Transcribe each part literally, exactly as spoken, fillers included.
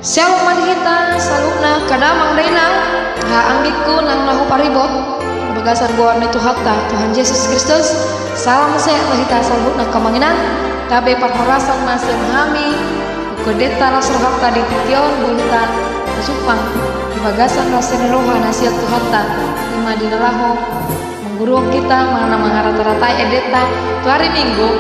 Shalom ma di hita saluhutna angka damang dainang, haha anggingku nang na huparibot di bagasan goar ni Tuhanta, Tuhan Jesus Kristus. Salam sehat ma di hita saluhutna angka amang inang. Tabe parhorasan ma sian hami, ungkun denta las rohanta di tingki on, boi hita marjumpang di bagasan las ni roha na sian Tuhanta, i ma di na laho mangguruhon hita manang mangarata-ratai endenta tu ari Minggu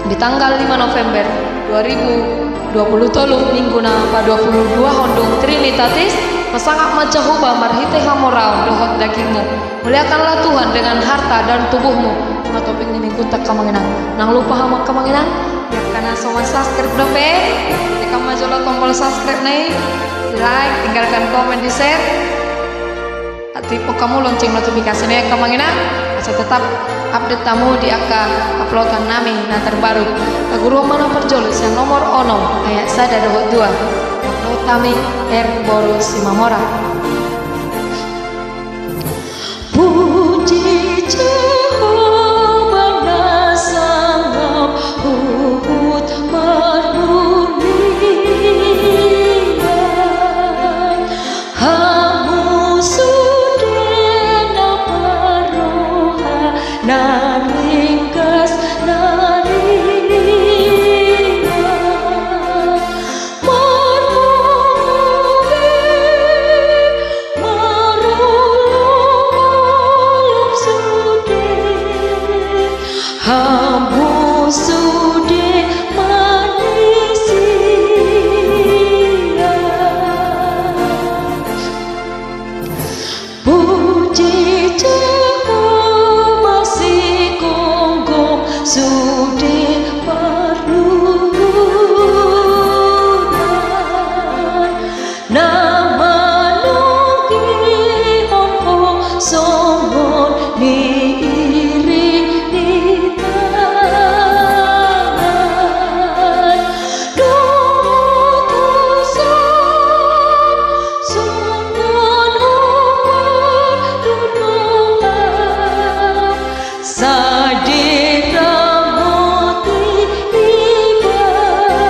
di tanggal lima November dua ribu dua puluh tolu, Minggu na paduapuluduahon dung Trinitatis. Pasangap ma Jahowa marhite hamoraon dohot dagingmu. Muliakanlah Tuhan dengan harta dan tubuhmu. I ma topik ni Mingguta angka amang inang. Unang lupa hamu angka amang inang, di angka na so mansubscribe dope, tekan ma jolo tombol subscribe na i, di like, tinggalkan komen, di share. Tiphon hamu lonceng notifikasi na i angka amang inang, asa tetap update hamu di angka uploadan nami na terbaru. Taguruhon ma na parjolo sian nomor onom ayat sada dohot dua. Upload nami R Boru Simamora. Puji Jahowa na sangap huhut marmulia. Hamu sude na parroha na ringgas na ringan, marmulia marolopolop sude. Hamu sude manisia. Puji Jahowa, sigomgom sude parluhutan. Na manogihon ho songon ni iring ni tangan. Dohot hosana songon ombas tu roha. Sai diramoti ibana.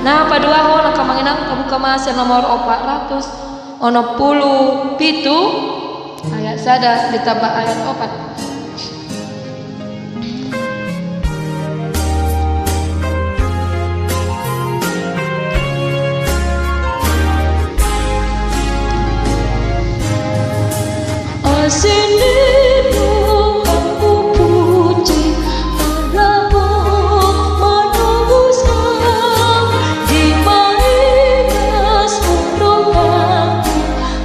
Na paduahon, angka amang inang, tabuka ma sian nomor opat ratus onom pulu pitu, ayat sada ditambah ayat opat. Asi ni rohangku, puji Allahmu, manobus Ham. Dipaindas rohangku,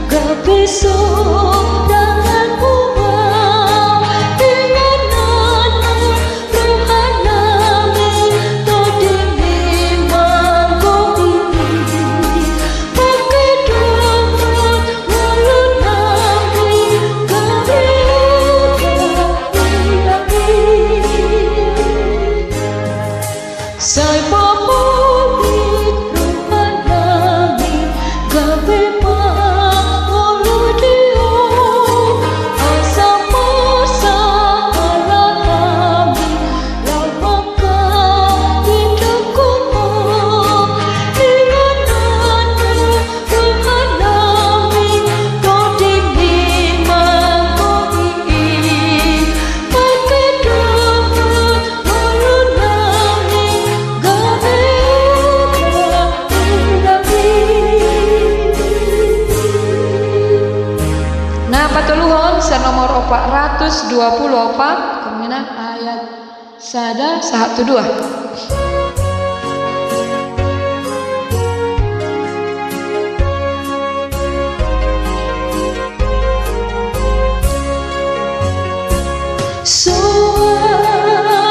gabe sonang rohangku. Inganan roha nami, tondimi manggohi. Pangke dohot ngolu nami, gabe uda ulangi. Sai paholit roha nami, gabe mangolu di Ho. Asa marsahala hami, laho mangkatai dongkon Ho. Inganan roha nami, tondimi manggohi. Pangke dohot ngolu nami, gabe uda ulangi. Na patoluhon, sian nomor opat ratus dua pulu opat, angka amang inang, ayat sada sahat tu dua. Soara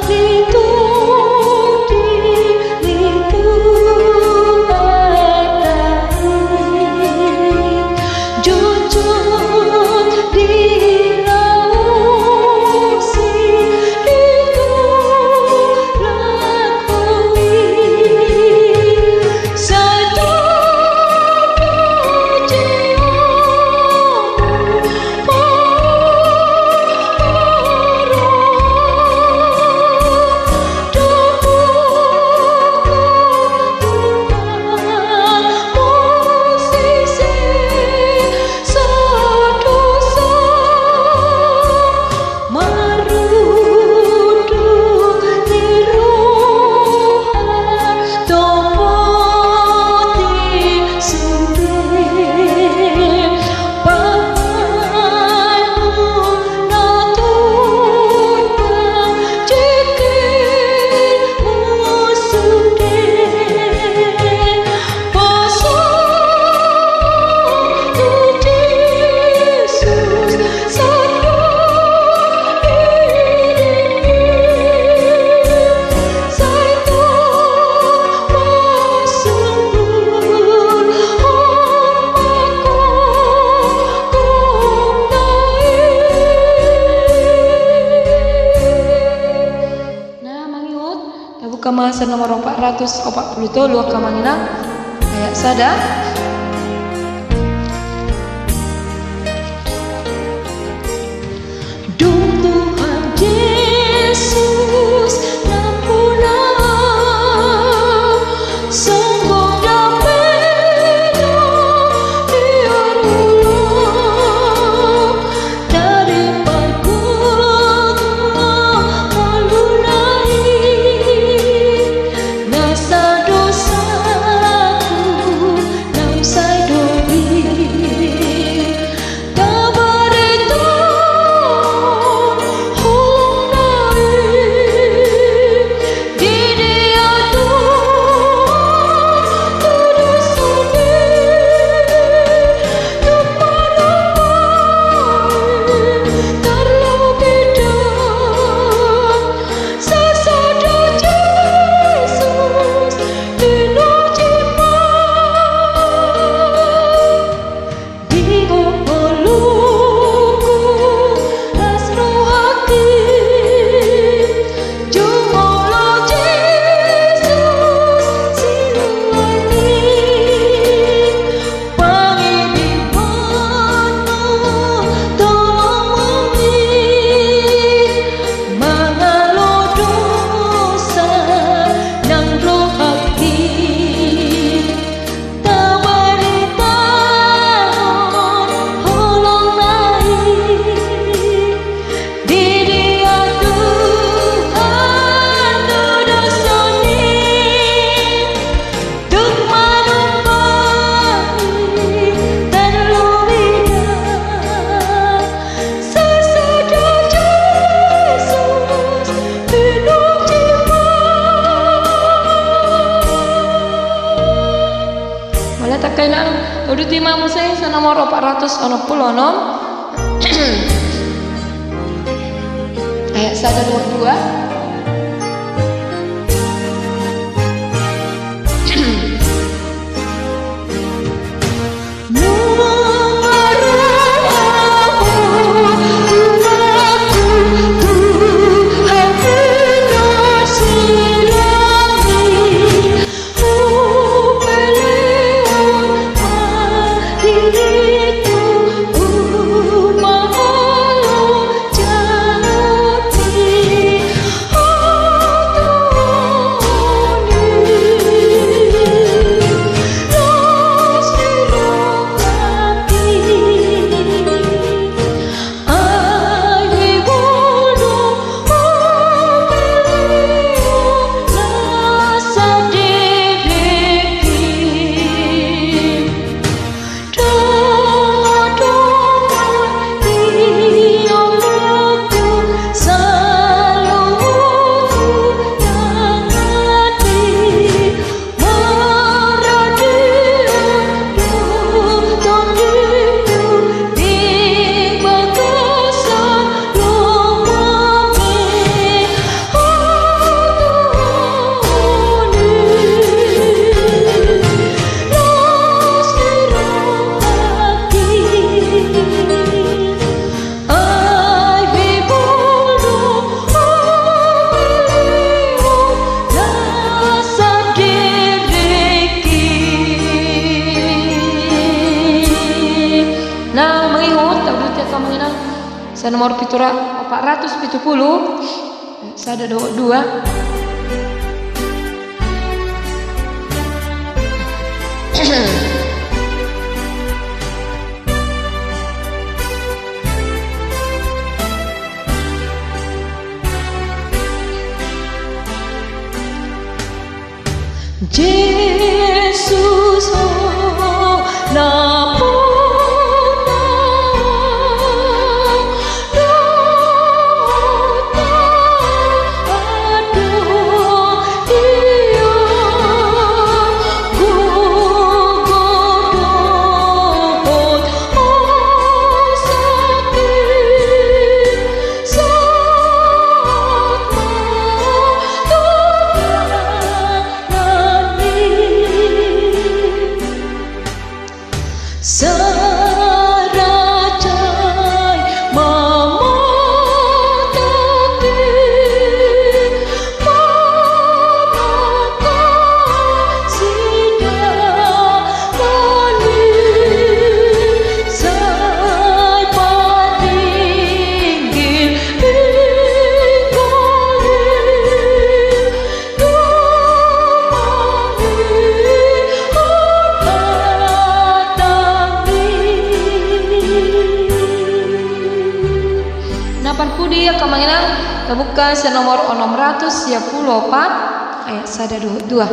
ni Tuhan i, ni Tuhanta i, jotjot dilaosi di tano Buka ma sian nomor opat ratus opat pulu tolu, angka amang inang. Ayat sada. Dung Tuhan Jesus nampuna, songgop dapena di ari ulang, tarimpar Ho ma ngolu nami, nasa dosaku naung sai dope. Tabaritahon holong nai, di dia Tuhan tu dosa ni, tung manumpai, tarlobi ndang sasada Jesus, pinuji ma. Di ngolungku las rohangki, jumolo Jesus siluani, pangidoan ma tolong ma i, mangalo dosa nang rohangki. Tabaritahon holong nai, di dia Tuhan tu dosa ni, tung manumpai, tarlobi ndang sasada Jesus, pinuji ma. Mauliate, angka inang. Tauduti ma muse sian nomor opat ratus onom pulu onom. Ayat sada dohot dua. Nah, mangihut, tauduti, angka amang inang. Sian nomor pitu ra-, opat ratus pitu pulu. Sada dohot dua. Jesus, Ho na pona dohot na adong di on, gogo dohot sangkit, sahat ma tu panganan i. Lukas nomor onom ratus sia pulu opat, ayat sada, dua.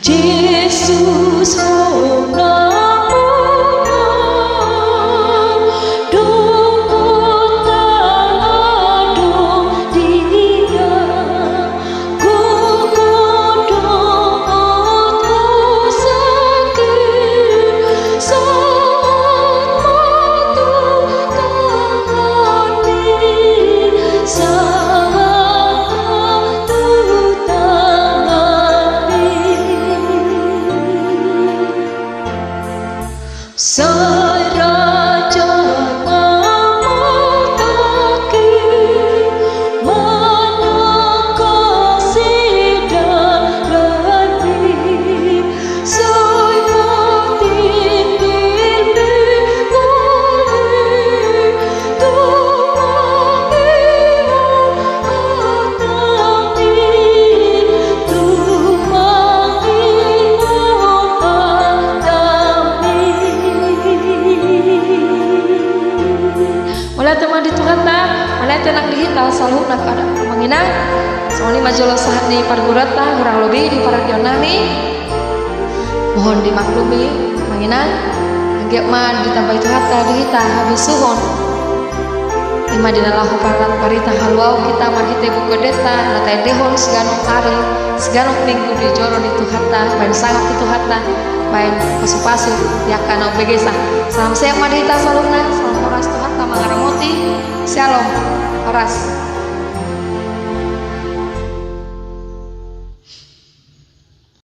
Jesus, ho na muna, dohot adong di dia, gogo dohot hasangapon, sahat ma tu tanganmi, sahat ma tu tanganmi. Sai rajam ma matangki, manangkasi dalanmi, sai patinggil be muli, tumangihon hatami, tumangihon hatami. Mauliate ma di Tuhanta, mauliate nang di hita saluhutna, amang inang. Songon i ma jolo sahat ni parguruanta, hurang lobi di paradion nami. Mohon dimaklumi, amang inang, anggiat ma ditambai Tuhanta di hita habisuhon. I ma di na laho parrohahon barita haluaon hita marhite Buku Endenta na taendehon siganup ari, siganup minggu di joro ni Tuhanta, baen sangap tu Tuhanta, baen pasupasu di angka na umbegesa. Salam sehat ma di hita saluhutna, salam horas, Tuhanta mangaramoti. Syalom. Horas.